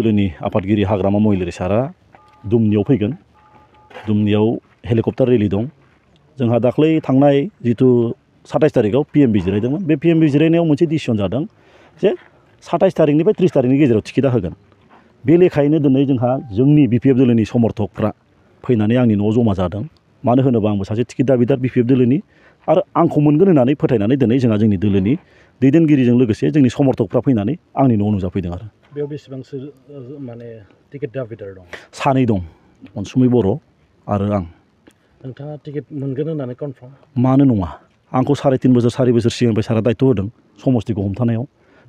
दोलोनि आफादगिरि हाग्रामा महिलारि सारा दुमनियाव फैगोन। दुमनियाव हेलिकप्टार रेलि दं। जोंहा दाख्लै थांनाय जिथु 27 तारिखआव PMB जिरायदोंमोन। बे PMB जिरायनायाव मोनसे डिसिसन जादों जे 27 तारिखनिफ्राय 30 तारिखनि गेजेराव टिकेटआ होगोन। बे लेखायैनो दिनै जोंहा जोंनि BPF दोलोनि समर्थकफ्रा फैनानै आंनि न'आव जमा जादों। मानो होनोबा आंबो सासे टिकेट दाबिदार BPF दोलोनि आरो आंखौ मोनगोन होननानै फोथायनानै दिनै जोंहा जोंनि दोलोनि दैदेनगिरिजों लोगोसे जोंनि समर्थकफ्रा फैनानै आंनि न'आव नुजाफैदों आरो। बेयाव बेसेबांसो माने टिकेट दाबिदार दं? सानै दं, अनसुमै बर' आरो आं। नोंथाङा टिकेट मोनगोन होननानै कनफार्म? मानो नङा, आंखौ 3.5 बोसोर 4 बोसोर सिगांनिफ्राय सारा दायित्व होदों समस्तिखौ हमथानायाव।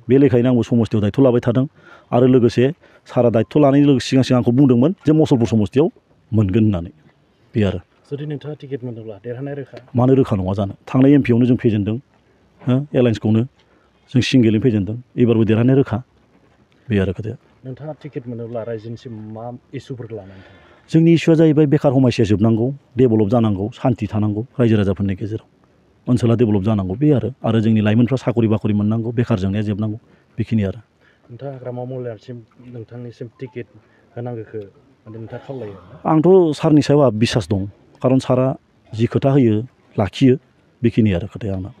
बे लेखायैनो आंबो समस्तियाव दायित्व लाबाय थादों आरो लोगोसे सारा दायित्व लानायनि सिगां आंखौ बुंदोंमोन जे मुसलपुर समस्तियाव मोनगोन होननानै। बे आरो। जुदि नोंथाङा टिकेट मोनोब्ला देरहानाय रोखा? मानो रोखा नङा जानो? थांनाय MP आवनो जों फेजेनदों, एलायन्सखौनो जों सिंगेलैनो फेजेनदों। एबारबो देरहानाय रोखा। बे आरो खोथाया। नोंथाङा टिकेट मोनोब्ला रायजोनिसिम मा इसुफोरखौ लानानै थाङो? जोंनि इसुआ जाहैबाय बेखार समस्या जोबनांगौ, डेभेलप जानांगौ, सान्थि थानांगौ रायजो राजाफोरनि गेजेराव। ओनसोला डेभेलप जानांगौ बे आरो जोंनि लाइमोनफ्रा साखरि बाखरि मोननांगौ, बेखार जेंनाया जोबनांगौ, बेखिनि आरो। नोंथाङा हाग्रामा महिलारिसिम नोंथांनिसिम टिकेट होनांगौखौ नोंथाङा खावलायो? आंथ' सारनि सायाव आंहा बिसास दं, खारन सारा जि खोथा होयो लाखियो, बेखिनि आरो खोथाया आंना।